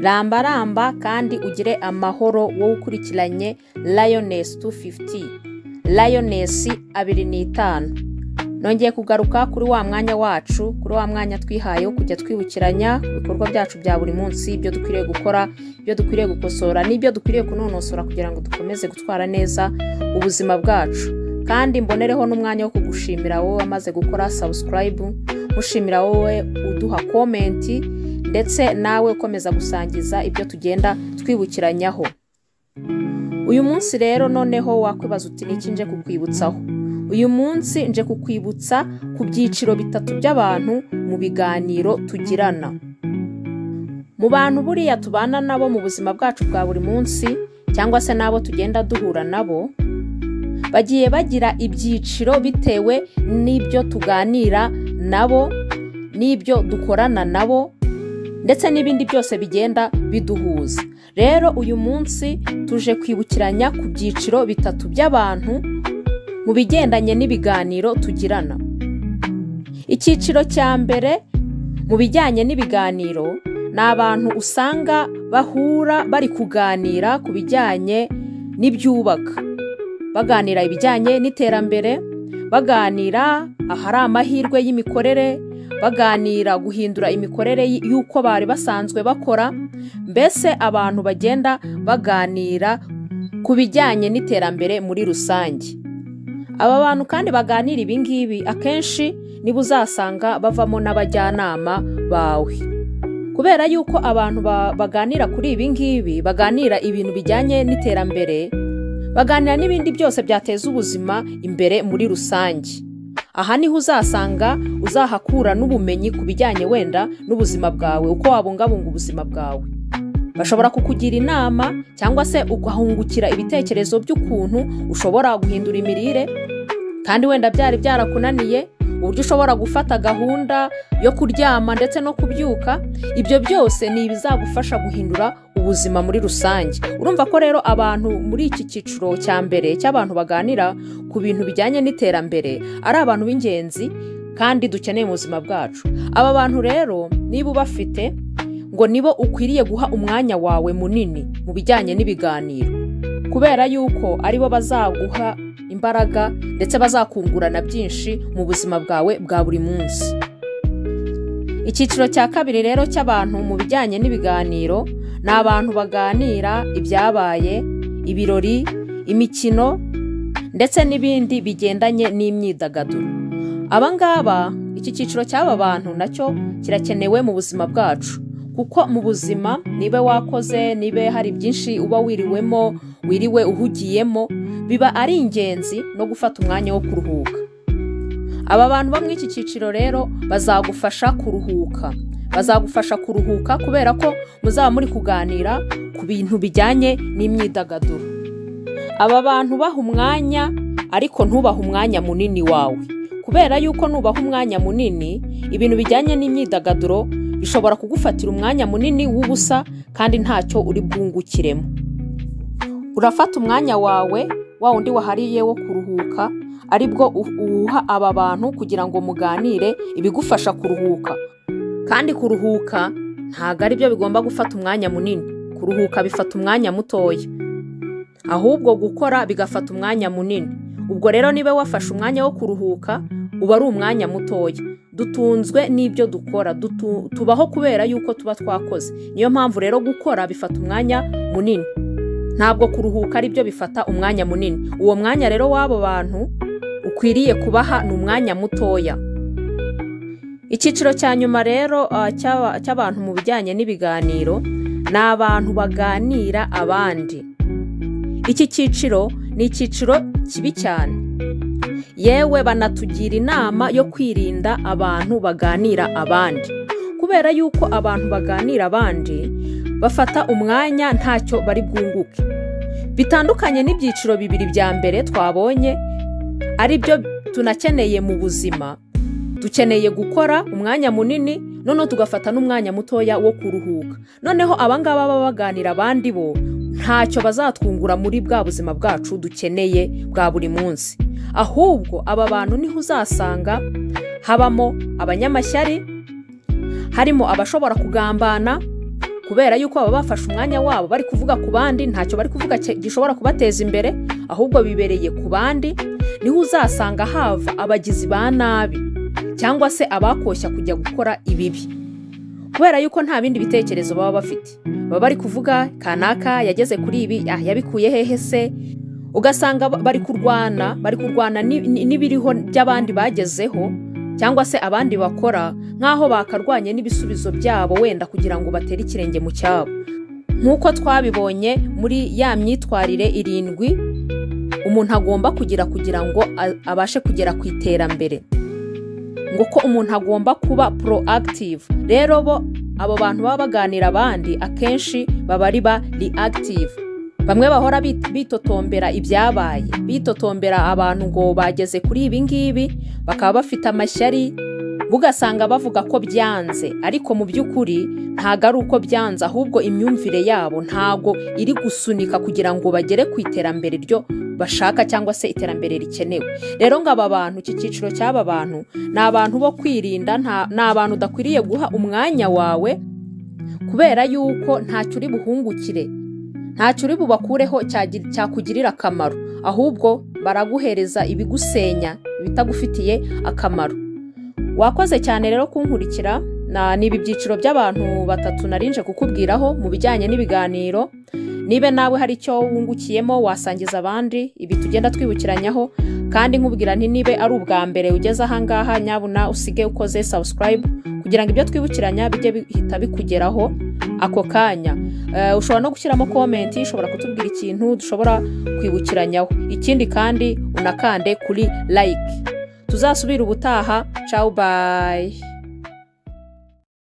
Ramba ramba kandi ugire amahoro wowe ukurikiranye Lioness 250, Lioness 25. Nongeye kugaruka kuri wa mwanya wacu, kuri wa mwanya twihaye wo kujya twibukiranya ibikorwa byacu bya buri munsi, ibyo dukwiriye gukora, ibyo dukwiriye gukosora n'ibyo dukwiriye kunonosora kugira ngo dukomeze gutwara neza ubuzima bwacu. Kandi mbonereho n'umwanya wo kugushimira wowe wamaze gukora subscribe, mushimira wowe uduha comment, ndetse nawe ukomeza gusangiza ibyo tugenda twibukiranyaho. Uyu munsi rero noneho wakwibaza uti niki nje kukwibutsaho? Uyu munsi nje kukwibutsa ku byiciro bitatu by'abantu mu biganiro tugirana. Mu bantu buriya tubana nabo mu buzima bwacu bwa buri munsi, cyangwa se nabo tugenda duhura nabo, bagiye bagira ibyiciro bitewe n'ibyo tuganira nabo, n'ibyo dukorana nabo, ndetse n'ibindi byose bigenda biduhuza. Rero uyu munsi tuje kwibukiranya ku byiciro bitatu by'abantu mu bigendanye n'ibiganiro tugirana. Icyiciro cya mbere mu bijyanye n'ibiganiro ni abantu usanga bahura bari kuganira ku bijyanye n'ibyubaka, baganira ibijyanye n'iterambere, baganira ahari amahirwe y'imikorere, baganira guhindura imikorere y'uko bari basanzwe bakora, mbese abantu bagenda baganira ku bijyanye n'iterambere muri rusange. Aba bantu kandi baganira ibi ngibi akenshi nibo uzasanga bavamo n'abajyanama bawe. Kubera yuko abantu baganira kuri ibi ngibi, baganira ibintu bijyanye n'iterambere, baganira n'ibindi byose byateza ubuzima imbere muri rusange. Aha niho uzasanga uzahakura n'ubumenyi ku bijyanye wenda n'ubuzima bwawe, uko wabungabunga ubuzima bwawe. Bashobora kukugira inama cyangwa se ugahungukira ibitekerezo by'ukuntu ushobora guhindura imirire kandi wenda byari byarakunaniye, uburyo ushobora gufata gahunda yo kuryama ndetse no kubyuka. Ibyo byose ni ibizagufasha guhindura ubuzima muri rusange. Urumva ko rero abantu muri iki cyiciro cya mbere cy'abantu baganira ku bintu bijyanye n'iterambere ari abantu b'ingenzi kandi dukeneye mu buzima bwacu. Aba bantu rero niba ubafite, ngo nibo ukwiriye guha umwanya wawe munini mu bijyanye n'ibiganiro, kubera yuko aribo bazaguha imbaraga ndetse bazakungurana byinshi mu buzima bwawe bwa buri munsi. Icyiciro cya kabiri rero cy'abantu mu bijyanye n'ibiganiro ni abantu baganira ibyabaye, ibirori, imikino ndetse n'ibindi bigendanye n'imyidagaduro. Aba ngaba, iki cyiciro cy'aba bantu nacyo kirakenewe mu buzima bwacu, kuko mu buzima niba wakoze, niba hari byinshi uba wiriwemo, wiriwe uhugiyemo, biba ari ingenzi no gufata umwanya wo kuruhuka. Aba bantu bo muri iki cyiciro rero bazagufasha kuruhuka. Bazagufasha kuruhuka kubera ko muzaba muri kuganira ku bintu bijyanye n'imyidagaduro. Aba bantu baha umwanya, ariko ntubahe umwanya munini wawe, kubera yuko nubaha umwanya munini, ibintu bijyanye n'imyidagaduro bishobora kugufatira umwanya munini w'ubusa kandi ntacyo uri bwungukiremo. Urafata umwanya wawe wa wundi wahariye wo kuruhuka, aribwo uwuha aba bantu kugira ngo muganire ibigufasha kuruhuka. Kandi kuruhuka ntabwo ari byo bigomba gufata umwanya munini. Kuruhuka bifata umwanya mutoya, ahubwo gukora bigafata umwanya munini. Ubwo rero niba wafashe umwanya wo kuruhuka, uba ari umwanya mutoya. Dutunzwe n'ibyo dukora, tubaho kubera yuko tuba twakoze. Niyo mpamvu rero gukora bifata umwanya munini, ntabwo kuruhuka ari byo bifata umwanya munini. Uwo mwanya rero w'abo bantu ukwiriye kubaha ni umwanya mutoya. Icyiciro cya nyuma rero cy'abantu mu bijyanye n'ibiganiro ni abantu baganira abandi. Iki cyiciro ni icyiciro kibi cyane. Yewe banatugira inama yo kwirinda abantu baganira abandi, kubera yuko abantu baganira abandi bafata umwanya ntacyo bari bwunguke. Bitandukanye n'ibyiciro bibiri bya mbere twabonye, ari byo tunakeneye mu buzima. Dukeneye gukora umwanya munini, noneho tugafata n'umwanya mutoya wo kuruhuka. Noneho abangaba baba baganira abandi bo Ntacyo bazatwungura muri bwa buzima bwacu dukeneye bwa buri munsi. Ahubwo aba bantu niho uzasanga habamo abanyamashyari, harimo abashobora kugambana, kubera yuko baba bafashe umwanya wabo bari kuvuga ku bandi, ntacyo bari kuvuga gishobora kubateza imbere, ahubwo bibereye ku bandi. Niho uzasanga hava abagizi ba nabi cyangwa se abakoshya kujya gukora ibibi, kubera yuko nta bindi bitekerezo baba bafite. Baba bari kuvuga kanaka yageze kuri ibi, yabikuye hehe se? Ugasanga bari kurwana n'ibiriho by'abandi bagezeho cyangwa se abandi bakora, nk'aho bakarwanye n'ibisubizo byabo wenda kugira ngo batere ikirenge mu cyabo. Nk'uko twabibonye muri ya myitwarire 7 umuntu agomba kugira kugira ngo abashe kugera ku iterambere, ngo ko umuntu agomba kuba proactive. Rero bo abo bantu baba baganira abandi akenshi baba ari ba reactive. Bamwe bahora bitotombera ibyabaye, bitotombera abantu ngo bageze kuri ibi ngibi, bakaba bafite amashyari, bugasanga bavuga ko byanze, ariko mu by'ukuri ntago ari uko byanze, ahubwo imyumvire yabo ntago iri gusunika kugira ngo bagere ku iterambere ryo bashaka cyangwa se iterambere rikenewe. Rero ngo aba bantu, iki cyiciro cy'aba bantu ni abantu bo kwirinda, ni abantu udakwiriye guha umwanya wawe, kubera yuko ntacyo uri buhungukire, ntacyo uri bubakureho cyakugirira akamaro, ahubwo baraguhereza ibigusenya, ibitagufitiye akamaro. Wakoze cyane rero kunkurikira. Ni ibi byiciro by'abantu 3 narinje kukubwiraho mu bijyanye n'ibiganiro. Niba nawe hari icyo wungukiyemo wasangiza abandi ibi tugenda twibukiranyaho, kandi nkubwira nti nibe ari ubwa mbere ugeze aha ngaha, nyabuna usige ukoze subscribe kugira ngo ibyo twibukiranya bijye bihita bikugeraho ako kanya. Ushobora no gushyiramo comment, ushobora kutubwira ikintu dushobora kwibukiranyaho. Ikindi kandi unakande kuri like. Tuzasubira ubutaha. Ciao, bye.